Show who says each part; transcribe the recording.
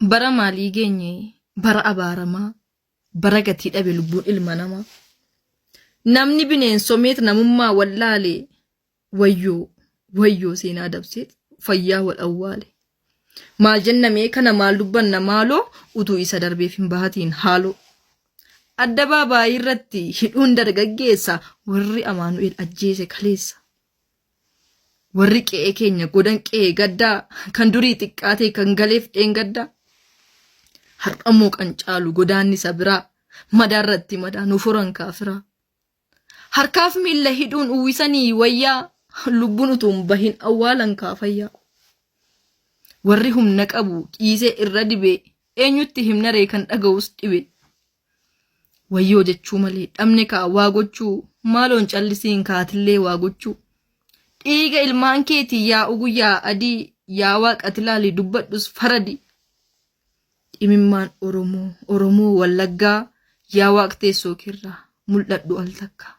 Speaker 1: Bara maalii geenye bara abaaramaa bara gatii dhabe lubbuun ilma namaa. Namni bineensomeet namummaa wallaale wayyoo wayyoo seenaa dabseet fayyaa wal awwaale. Maal jennamee kana maal dubbanna maaloo utuu isa darbeef hin bahatiin haaloo. Addabaabaayii irratti hidhuun dargaggeessa warri Amaanu'el ajjeese kaleessa. Warri qe'ee keenya godan qe'ee gaddaa kan durii xiqqaatee kan galeef dheengaddaa. Har'ammoo kan caalu godaannisa biraa madaarratti madaa nu furan kaafiraa. Harkaaf miilla hidhuun uwwisanii wayyaa lubbuun utuu hin bahin awwaalan kaafayyaa. Warri humna qabu ciisee irra dibe eenyutti himnaree kan dhaga'us dhibe. Wayyoo jechuu malee dhabne kaa waa gochuu maaloon callisiin kaatillee waa gochuu. Dhiiga ilmaan keetii yaa'u guyyaa adii yaa waaqa ati laali dubbadhus faradi. Dhimimmaan Oromoo Oromoo Wallaggaa yaa waaq teessoo keerraa mul'adhu al takka.